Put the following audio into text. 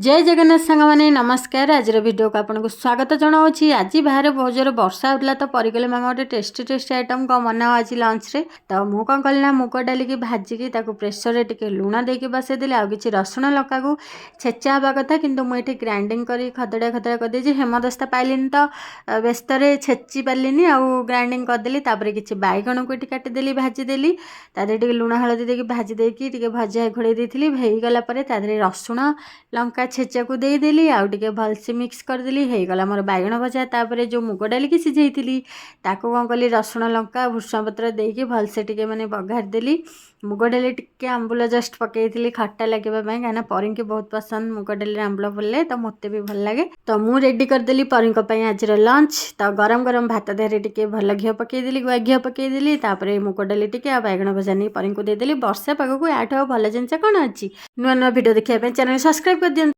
ଜୟ ଜଗନ୍ନାଥ ସାଙ୍ଗମାନେ, ନମସ୍କାର। ଆଜିର ଭିଡ଼ିଓକୁ ଆପଣଙ୍କୁ ସ୍ୱାଗତ ଜଣାଉଛି। ଆଜି ବାହାରେ ବହୁତ ଜୋରେ ବର୍ଷା ହେଉଥିଲା ତ ପରି କହିଲେ, "ମାମା, ଗୋଟେ ଟେଷ୍ଟି ଟେଷ୍ଟି ଆଇଟମ୍ କ'ଣ ବନାଅ ଆଜି ଲଞ୍ଚରେ।" ତ ମୁଁ କ'ଣ କଲି ନା, ମୁଗ ଡାଲିକି ଭାଜିକି ତାକୁ ପ୍ରେସରରେ ଟିକେ ଲୁଣ ଦେଇକି ବସେଇଦେଲି। ଆଉ କିଛି ରସୁଣ ଲଙ୍କାକୁ ଛେଚା ହେବା କଥା, କିନ୍ତୁ ମୁଁ ଏଠି ଗ୍ରାଇଣ୍ଡିଙ୍ଗ କରି ଖଦଡ଼ିଆ ଖଦଡ଼ିଆ କରିଦେଇଛି। ହେମଦସ୍ତା ପାଇଲିନି ତ ବ୍ୟସ୍ତରେ ଛେଚି ପାରିଲିନି ଆଉ ଗ୍ରାଇଣ୍ଡିଙ୍ଗ କରିଦେଲି। ତାପରେ କିଛି ବାଇଗଣକୁ ଏଠି କାଟିଦେଲି, ଭାଜିଦେଲି। ତା ଦେହରେ ଟିକେ ଲୁଣ ହଳଦୀ ଦେଇକି ଭାଜି ଦେଇକି ଟିକେ ଭଜା ଘୋଡ଼େଇ ଦେଇଥିଲି। ହେଇଗଲା ପରେ ତା ଦେହରେ ରସୁଣ ଲଙ୍କା ଛେଚାକୁ ଦେଇଦେଲି ଆଉ ଟିକେ ଭଲସେ ମିକ୍ସ କରିଦେଲି। ହେଇଗଲା ମୋର ବାଇଗଣ ଭଜା। ତାପରେ ଯେଉଁ ମୁଗ ଡାଲିକି ସିଝେଇଥିଲି, ତାକୁ କ'ଣ କଲି, ରସୁଣ ଲଙ୍କା ଭୃଷଙ୍ଗ ପତ୍ର ଦେଇକି ଭଲସେ ଟିକେ ମାନେ ବଘାରି ଦେଲି। ମୁଗ ଡାଲି ଟିକେ ଆମ୍ବୁଲ ଜଷ୍ଟ ପକାଇଥିଲି ଖଟା ଲାଗିବା ପାଇଁ, କାହିଁକିନା ପରିଙ୍କି ବହୁତ ପସନ୍ଦ ମୁଗ ଡାଲିରେ ଆମ୍ବୁଲ ପଡ଼ିଲେ। ତ ମୋତେ ବି ଭଲ ଲାଗେ। ତ ମୁଁ ରେଡ଼ି କରିଦେଲି ପରିଙ୍କ ପାଇଁ ଆଜିର ଲଞ୍ଚ। ତ ଗରମ ଗରମ ଭାତ ଦେହରେ ଟିକେ ଭଲ ଘିଅ ପକାଇଦେଲି, ଗୁଆ ଘିଅ ପକାଇଦେଲି। ତାପରେ ମୁଗ ଡାଲି ଟିକେ ଆଉ ବାଇଗଣ ଭଜା ନେଇ ପରିଙ୍କୁ ଦେଇଦେଲି। ବର୍ଷା ପାଗକୁ ୟାଠୁ ଆଉ ଭଲ ଜିନିଷ କ'ଣ ଅଛି? ନୂଆ ନୂଆ ଭିଡ଼ିଓ ଦେଖିବା ପାଇଁ ଚ୍ୟାନେଲ୍ ସବସ୍କ୍ରାଇବ୍ କରିଦିଅନ୍ତୁ।